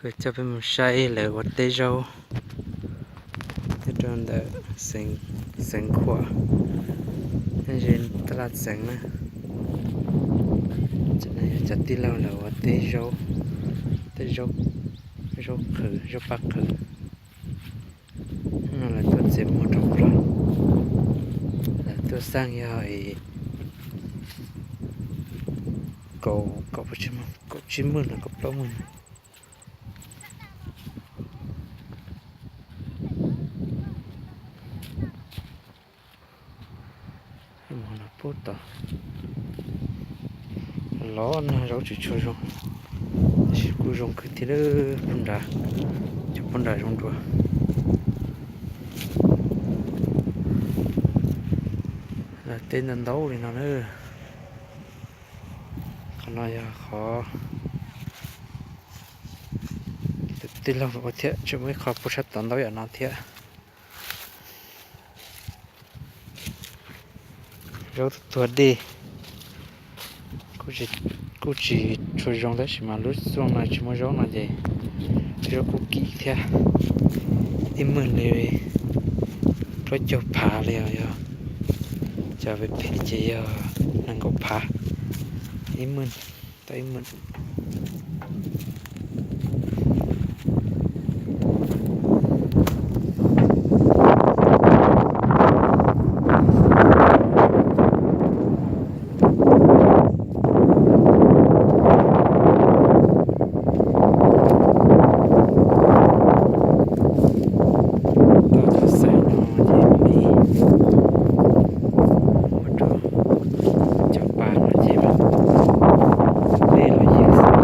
Kuv coj peb mus saib lawv ua teb zaub nyob rau ntawm Xeev Khuam, ze Tab Laj Xeev na. Cov tij laug lawv ua teb zaub, teb zaub qhwv, zaub paj qhwv. No lawv tuaj txiav muag rau plaub, lawv tuaj xaj yog kaum, kaum tsib mwj los kaum plaub mwj. Pub tod los nag zaub tsis tshua zoo, tab sis kuj zoo kawg thiab, pub nrad, cov pub nrad zoo dua. Lawv teb ntau ntau li no na. Qhov no yog qhov tus tij laug ua thiab, tseem muaj ib qho puag sab tod ntau yam no thiab. Zaub tuag dej kuj tsis tshua zoo tab sis mas lub xyoo no tsis muaj zaub no ces zaub kuj kim thiab. Ib mwj li plaub caug phav li os, yog cov phem phem ces yog nees nkaum phav ib mwj, tau ib mwj. Tau cov xaim no ces mus ua rau cov pas no ces dej los yeej xwb.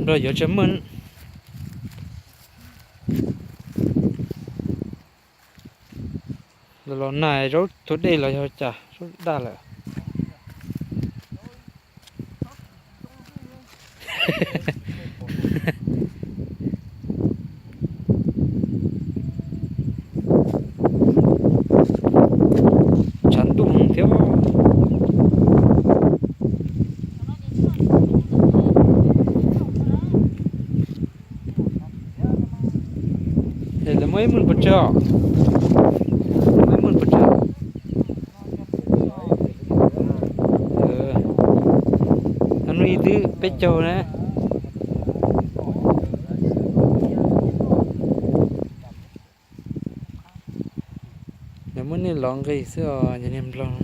Nrog yuav tsis muaj. Los los nag zaub tuag dej los yog cas zaub daj lawm. Tshav ntuj heev thiab. Es lawv muaj ib muaj pov tseg os. Lawv muaj ib muaj pov tseg. Hnub ib twb peb caug na. Lawv muab nej lov nqi xwb os, cov niag nplog no.